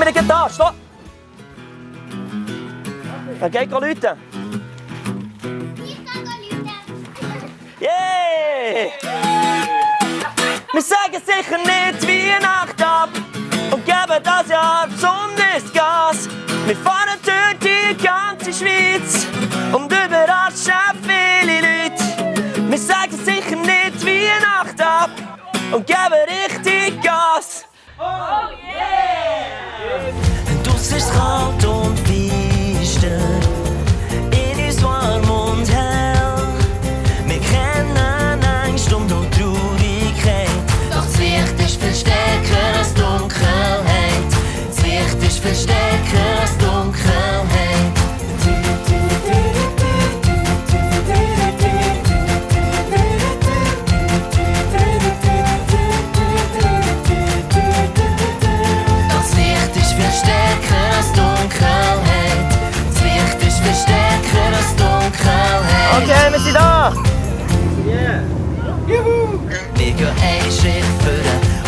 wir nicht da, stopp! Er geht Leute. Yeah! Wir sagen sicher nicht Weihnacht ab und geben das Jahr besonders Gas. Wir fahren durch die ganze Schweiz und überraschen viele Leute. Wir sagen sicher nicht Weihnacht ab und geben richtig Gas. Oh yeah! Draussen ist es kalt und finster, in uns warm und hell. Wir kennen Angst und Traurigkeit, doch das Licht ist viel stärker als Dunkelheit. Das Licht ist viel stärker als Dunkelheit. Okay, wir sind da! Yeah! Juhu! Wir gehen einen Schritt vor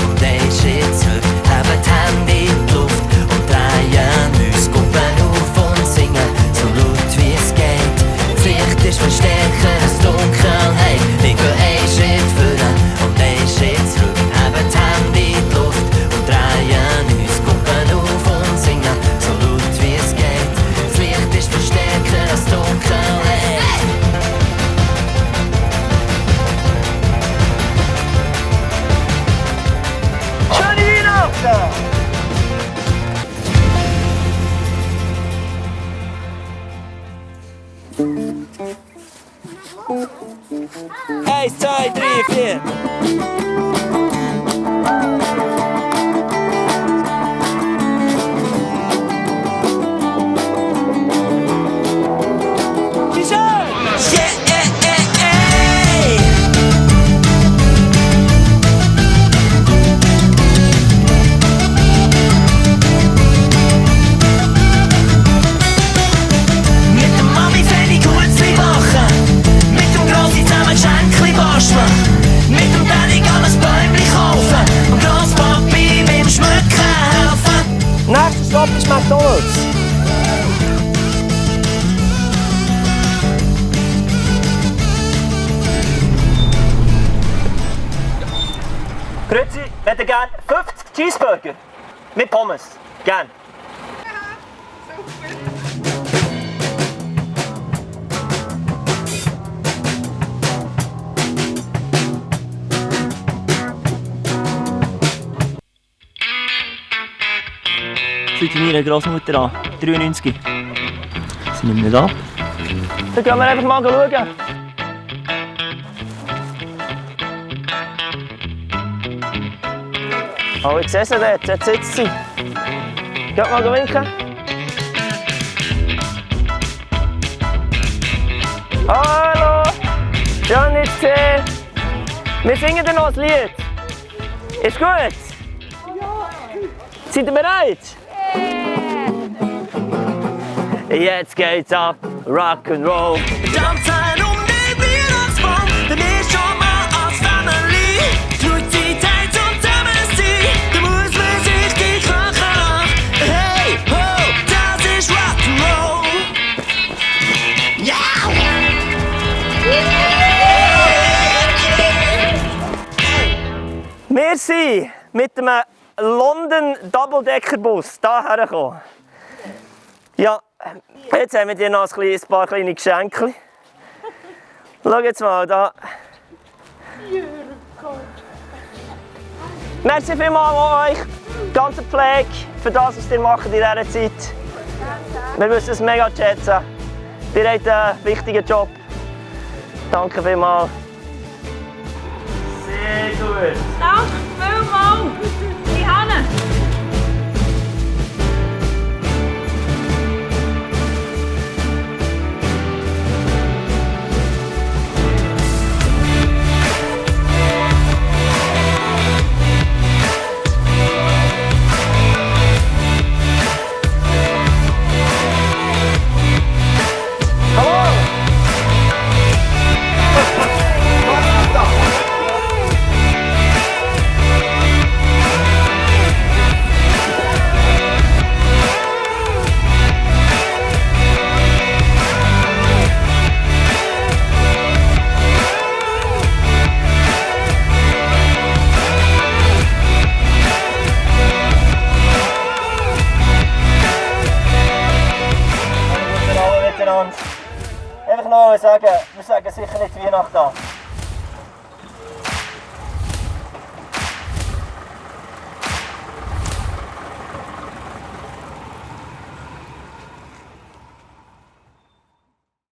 und einen Schritt zurück, haben die Hände in die Luft und drehen uns Kuppen auf und singen so laut wie es geht. Das Licht ist viel stärker als Dunkelheit. Wir gehen einen Schritt vor und einen Schritt zurück, haben die Hände in die Luft und drehen uns Kuppen auf und singen so laut wie es geht. Das Licht ist viel stärker als Dunkelheit. Eins, zwei, drei, vier. Nächster Stopp ist McDonald's. Grüezi, ich hätte gerne 50 Cheeseburger mit Pommes. Gern. Seit meiner Großmutter an, 93. Sind nicht mehr da. Dann gehen wir einfach mal schauen. Oh, ich sehe sie dort, jetzt sitzt sie. Geht mal winken. Hallo! Ja, nicht gesehen. Wir singen dann noch ein Lied. Ist gut? Ja. Seid ihr bereit? Jetzt geht's ab, Rock'n'Roll. Tanzen den Weihnachtsbaum, denn ist schon mal als Family. Tut die Zeit zum Zusammenziehen, da muss man sich die Knochen machen. Hey, ho, das ist Rock'n'Roll. Ja! Wir sind mit dem London Double-Decker-Bus hierher gekommen. Ja, jetzt haben wir dir noch ein paar kleine Geschenke. Schau jetzt mal da. Merci vielmals an euch, die ganze Pflege, für das, was ihr macht in dieser Zeit. Wir müssen es mega schätzen. Ihr habt einen wichtigen Job. Danke vielmals. Sehr gut. Danke vielmals. Die Hanne. einfach noch sagen, wir sagen sicher nicht Weihnachten an.